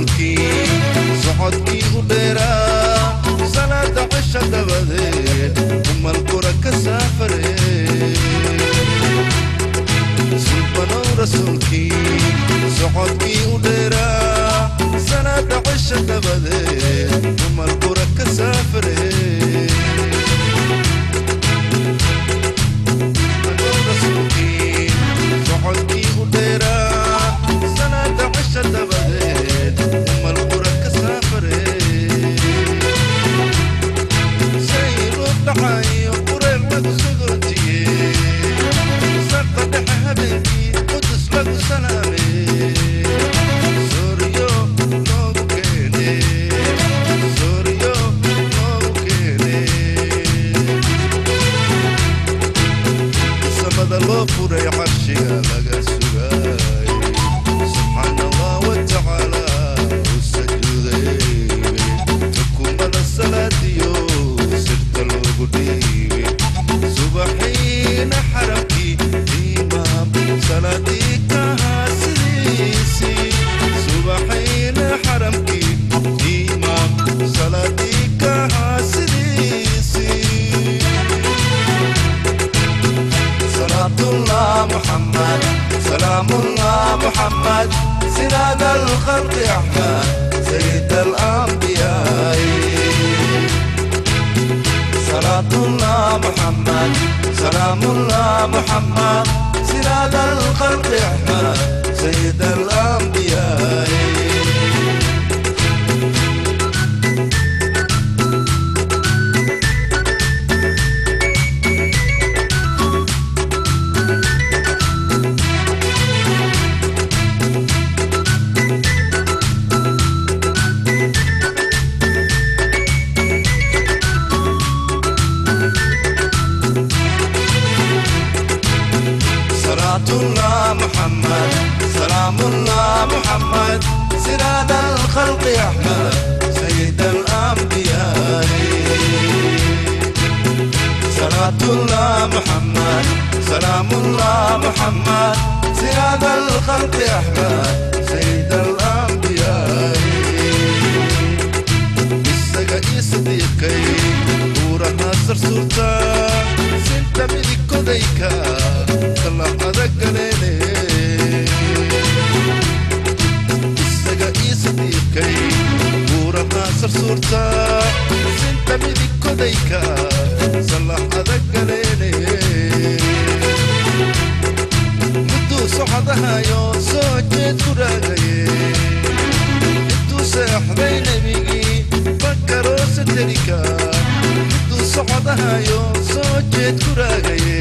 Rasuulkii socodkii u dheeraa, salaada cisha dabadeed umalqura ka saafare. Sulbanow rasuulkii socodkii u dheeraa, salaada cisha dabadeed umalqura ka saafare. Rasuulkii socodkii u dheeraa, salaada cisha dabadeed umalqura ka saafare. Sayru dhacayo qureel lagu sagootiye, saqa dhexe habeenkii Qudus lagu salaame, sooryo loogu keene, sooryo loogu keene. Samada loo furay, carshiga laga sugaay, subxaan Allah watacaala u sajuuday, xukumada salaadiyo sirta loogu dhiibay. Subaxiina xaramkii imaam salaadii kahaa sidiisii. Subaxiina xaramkii imaam salaadii kahaa sidiisii. صلاة الله محمد، سلام الله محمد، سراج الخلق أحمد سيد الأنبياء. صلاة الله محمد، سلام الله محمد، سراج الخلق أحمد سيد الأنبياء. صلاة الله محمد، سلام الله محمد، سراج الخلق أحمد سيد الأنبياء. صلاة الله محمد، سلام الله محمد، سراج الخلق أحمد سيد الأنبياء. Isaga iyo sadiiqay buuraha sarsuurta, sinta midigkodayka salacada galeene. Isaga iyo sadiiqay buuraha sarsuurta, sinta midigkodayka salacada galeene. Mudduu socdahayo soo jeed ku raagaye, intuu seexday nebigii bakaroosa terika. Mudduu socdahayo soo jeed ku raagaye.